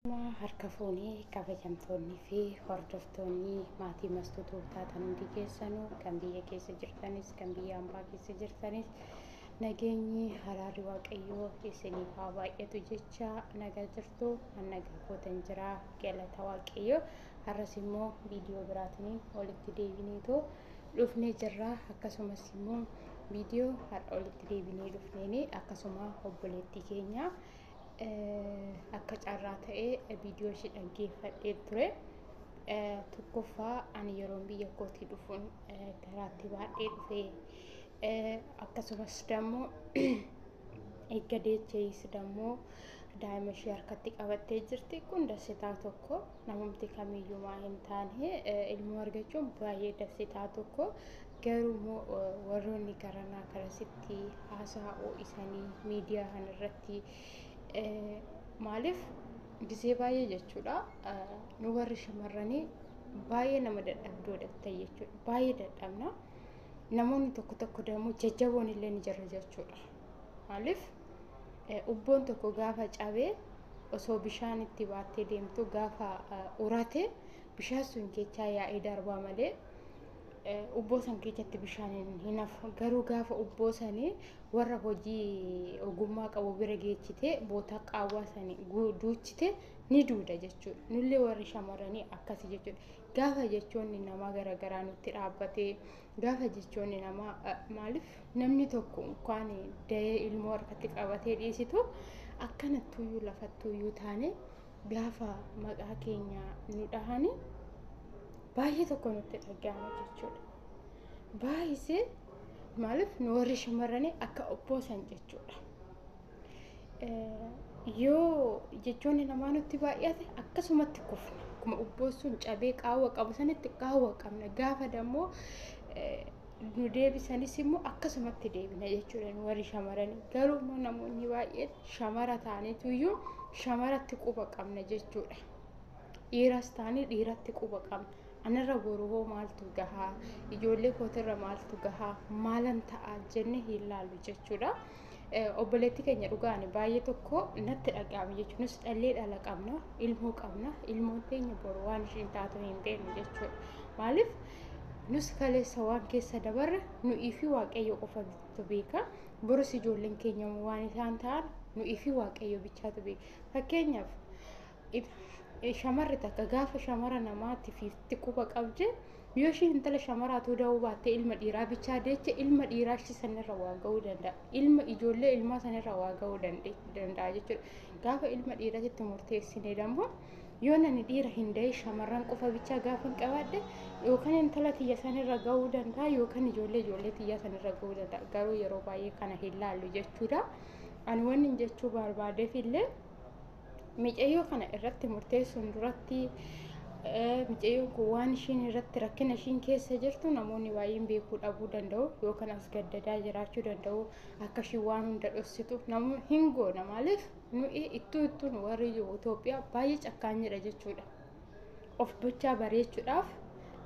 Harka fuunee kabajamtoonnii fi hordoftoonni maatii Mastuu taatan hundi keessanuu, kan biyya keessa jirtanis kan biyya hambaa keessa jirtanis, nageenyi haraarri Waaqayyoo isiniif haa baay'atu jecha nagaa jirtu. An nagaa kootan jira, galata Waaqayyoo. Har'as immoo viidiyoo biraatiin walitti deebineetoo dhufnee jirra. Akkasumas immoo viidiyoo har'a walitti deebinee dhufneen akkasuma obboleettii keenya akka carraa ta'ee viidiyoo ishee dhaggeeffadhee ture. Tokkoffaa, ani yeroon biyya kootii dhufuun garaatti baadhee dhufee, akkasumas dammoo eegga deechees dammoo daa'ima ishee harkatti qabattee jirti. Kun dasitaa tokko, namumti kamiyyuu maa hin taane ilmoo argachuun baay'ee dasitaa tokko. Garuu immoo warroonni garanaa karasitti haasaa ho'isanii miidiyaa kanarratti maaliif gisee baay'ee jechuudha, nu warri shamarranii baay'ee nama dadhabdoodha ta'e jechuudha. Baay'ee dadhabna. Namoonni tokko tokko dammoo jajjaboon illee ni jira jechuudha. Maaliif ubboon tokko gaafa cabee osoo bishaan itti baattee deemtu gaafa urate bishaan sun keessaa yaa'ee darbaa malee ubboo san keessatti bishaan hin hafu. Garuu gaafa ubboo sanii warra hojii ogummaa qabu bira geechite boota qaawwaa sanii duuchite ni duuda jechuudha. Nullee warri shamarranii akkasi jechuudha. Gaafa jechoonni namaa garaagaraa nutti dhaabbatee, gaafa jechoonni namaa, maaliif namni tokko unkaan da'ee ilmoo harkatti qabatee dhiisitu akkanattuyyuu lafattuyyuu taane gaafa maqaa keenya nu dhahani baay'ee tokko nutti dhaga'ama jechuudha. Baay'isee, maaliif nu warri shamarranii akka obboosan jechuudha. Yoo jechoonni namaa nutti baay'ate akkasumatti kufna. Akkuma ubboon sun cabee qaawwa qabu sanitti qaawwa qabna. Gaafa dammoo nu deebisanis immoo akkasumatti deebina jechuudha nu warri shamarranii. Garuu immoo namoonni baay'een shamara ta'aniituyyuu shamaratti quba qabna jechuudha. Dhiiras ta'anii dhiiratti quba qabna. Anarra boru hoo maaltu gahaa? Ijoollee kootirra maaltu gahaa? Maalan ta'a jennee hin laallu jechuudha. Obboleettii keenya dhugaan baay'ee tokko natti dhaga'ame jechuudha. Nus dhallee dhala qabna, ilmoo qabna, ilmoon teenya boru waan ishiin taatu hin beeknu jechuudha. Maaliif nus kaleessa waan keessa dabarre nu'ii fi Waaqayyo qofatu beeka. Borus ijoolleen keenya waan isaan ta'an nu'ii fi Waaqayyo bichaatu beeka. Fakkeenyaaf, shamarri takka gaafa shamara namaatti fiifti quba qabde, yoo isheen intala shamaraatu da'uu baatte ilma dhiiraa bichaa deeche, ilma dhiiraa ishee sanirra waa ga'uu danda'a. Ilma ijoollee ilmaa sanirra waa ga'uu danda'a jechuudha. Gaafa ilma dhiiraatti murteessine dammoo, yoo nani dhiira hin da'e shamarran qofa bichaa gaafa hin qabaadhe, yookaan intala tiyya sanirra ga'uu danda'a yookaan ijoollee tiyya sanirra ga'uu danda'a. Garuu yeroo baay'ee kana hin laallu jechuudha. Ani wanni jechuu barbaadeef illee, micayyoo kana irratti murteessuun duratti, micayyoon kun waan ishiin irratti rakkina ishiin keessa jirtu namoonni baay'een beekuu dhabuu danda'u, yookaan as gaddadaa jiraachuu danda'u. Akka ishiin waan hunda dhossitu namoonni hin goona. Maaliif nuyi ittuu ittuun warri Itoophiyaa baay'ee cakkaanyidha jechuudha. Of bichaa bareechuudhaaf,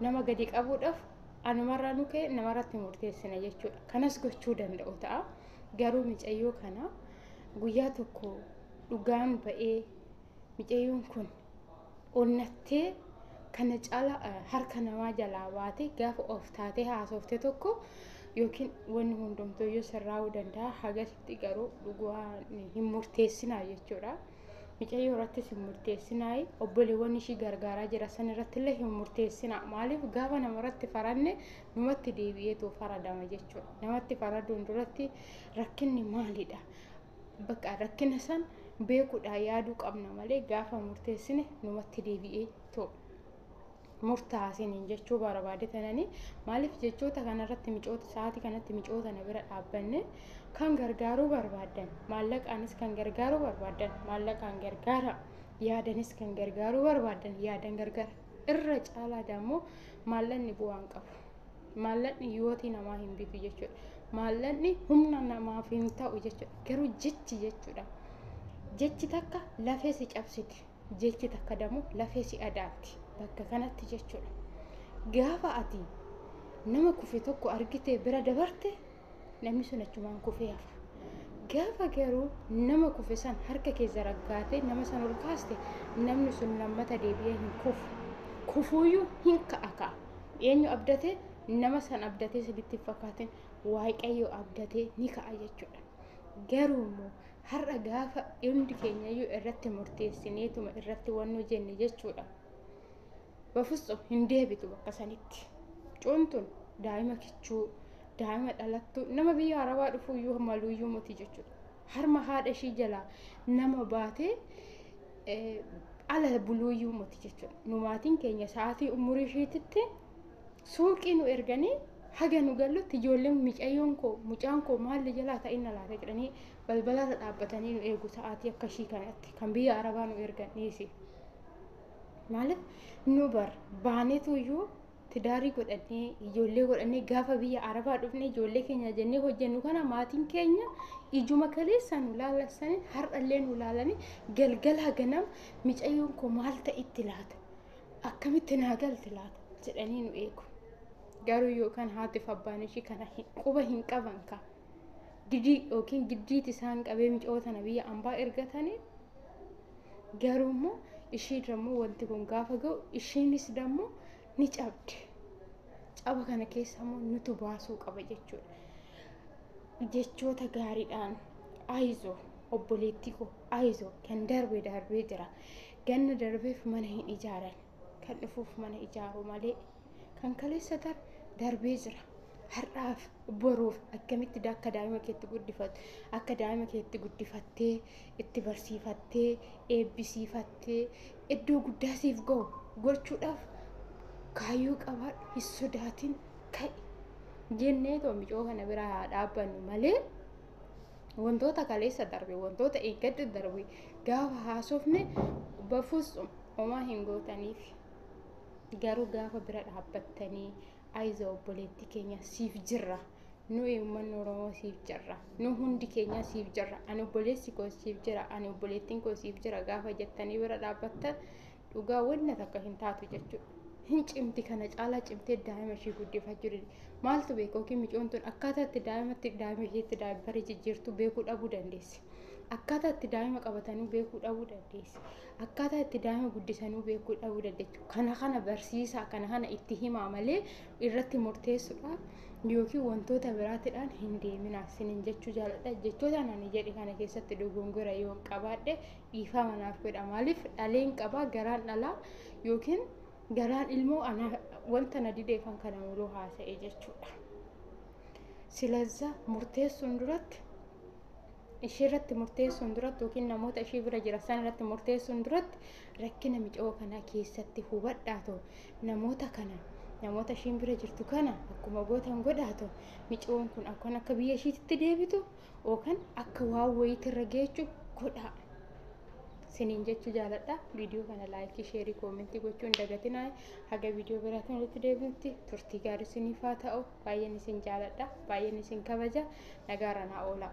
nama gadi qabuudhaaf, anumarraa nu ka'e namarratti murteessina jechuudha. Kanas gochuu danda'u ta'a. Garuu micayyoo kana guyyaa tokko dhugaan ba'ee micayyoon kun onnattee kana caala harka namaa jalaa baate gaafa of taatee haasofte tokko yookiin wanni hundumtuyyuu sirraa'uu danda'a. Hagasitti garuu dhugaa hin murteessinaa jechuudha. Micayyoo irrattis hin murteessinaa, obboleewwan ishii gargaaraa jira san irratti illee hin murteessinaa. Maaliif gaafa namarratti faranne numatti deebi'eetu faradama jechuudha. Namatti faraduun duratti rakkinni maalidha? Bakka rakkina san beekuudhaan yaaduu qabna malee gaafa murteessine numatti deebi'ee ta'u murtaasiniin jechuu barbaade tananii. Maaliif jechoota kanarratti micoota sa'aatii kanatti micoota na bira dhaabbanne kan gargaaruu barbaaddan, maallaqaanis kan gargaaruu barbaaddan maallaqaan gargaara, yaadanis kan gargaaruu barbaaddan yaadan gargaara. Irra caalaa dammoo maallaqni bu'aan qabu. Maallaqni yootii namaa hin bitu jechuudha. Maallaqni humna namaaf hin ta'u jechuudha. Garuu jechi jechuudha. Jechi takka lafee si cabsiti. Jechi takka dammoo lafee si adaabdi. Bakka kanatti jechuudha. Gaafa ati nama kufe tokko argite bira dabarte, namni sun achumaan kufee hafa. Gaafa garuu nama kufe san harka kee zaraggaatee nama san ol kaaste, namni sun lammata deebi'ee hin kufu. Kufuuyyuu hin ka'a ka'a. Eenyu abdatee? Nama san abdatee sinitti hin fakkaatin, Waaqayyo abdatee ni ka'a jechuudha. Garuu immoo har'a gaafa hundi keenyayyuu irratti murteessineetuma irratti wannu jenne jechuudha. Bafusxum hin deebitu bakka sanitti. Cuuntun daa'ima kichuu, daa'ima dhalattuu, nama biyya arabaa dhufuuyyuu maluuyyuu miti jechuudha. Harma haadha ishii jalaa nama baatee ala buluuyyuu miti jechuudha. Nu maatiin keenya sa'aatii umurii ishiititti suuqii nu erganii haga nu gallutti ijoolleen micayyoon koo, mucaan koo maalli jalaa ta'inna laata jedhanii balbalarra dhaabbatanii nu eegu sa'aatii akka ishii kanatti kan biyya arabaa nu ergan dhiisi. Maaliif nu bar baanetuyyuu tidaarii godhannee, ijoollee godhannee, gaafa biyya arabaa dhufnee ijoollee keenya jennee hojjennu kana maatiin keenya ijuma kaleessa nu laalasanii har'allee nu laalanii galgalaa ganam micayyoon koo maal ta'itti laata, akkamitti naa galti laata jedhanii nu eegu. Garuu yookaan haatiif abbaan ishii kana quba hin qaban ka didii yookiin giddiiti isaan qabee micoo tana biyya ambaa ergatanii. Garuu immoo ishii dammoo wanti kun gaafa ga'u ishiinis dammoo ni cabde. Caba kana keessa immoo nutu baasuu qaba jechuudha. Jechoota gaariidhaan ayizoo obboleettii koo, ayizoo, kan darbe darbee jira. Ganna darbeef mana hin ijaaran, kan dhufuuf mana ijaaru malee. Kan kaleessa darbee jira. Har'aaf boruuf akkamitti akka daa'ima keetti guddifatu, akka daa'ima keetti guddifattee itti barsiifattee eebbisiifattee iddoo guddaa siif ga'u gochuudhaaf kaayyoo qabaadhu, hin sodaatin, ka'i jennee too micoo kana bira haa dhaabbannu malee, wantoota kaleessa darbe, wantoota eeggadda darbe gaafa haasofne bafuus homaa hin gootaniif. Garuu gaafa bira dhaabbattanii ayiza obboleettii keenya siif jirra, nuyi uummanni Oromoo siif jirra, nu hundi keenya siif jirra, ani obboleessi koo siif jira, ani obboleettiin koo siif jira gaafa jettanii bira dhaabbattan, dhugaa wanna takka hin taatu jechuudha. Hin cimti, kana caalaa cimtee daa'ima ishee guddifachuu dandeessi. Maaltu beeka, yookiin micoon tun akkaataa itti daa'imatti daa'ima isheetti daa'ima jijjiirtuu beekuu dhabuu dandeessi. Akkaataa itti daa'ima qabatanii beekuu dhabuu dandeessi. Akkaataa itti daa'ima guddisanuu beekuu dhabuu dandeessi. Kana kana barsiisaa, kana kana itti himaa malee irratti murteessuudhaaf yookiin wantoota biraatiidhaan hin deeminaa sinin jechuu jaaladha. Jechoota ani jedhe kana keessatti dogongora yoo qabaadhe dhiifama naaf godha. Maaliif dhaleen qabaa, garaan dhalaa yookiin garaan ilmoo wanta na dideefan kana muluu haasa'e jechuudha. Silazza murteessuun duratti, ishee irratti murteessuun duratti, yookiin namoota ishee bira jira san irratti murteessuun duratti rakkina micoo kanaa keessatti hubadhaatoo namoota kana, namoota isheen bira jirtu kana akkuma gootan godhaatoo micoon kun akkan akka biyya ishiitti deebitu yookaan akka waan wayiitirra geechu godhaa. Siniin jechuu jaaladha. Viidiyoo kana laayikii, sheerii, koomentii gochuu hin dagatinaa. Haga viidiyoo biraatiin walitti deebinutti turtii gaarii isiniif haa ta'u. Baay'een isin jaaladha. Baay'een isin kabaja. Nagaara naa oola.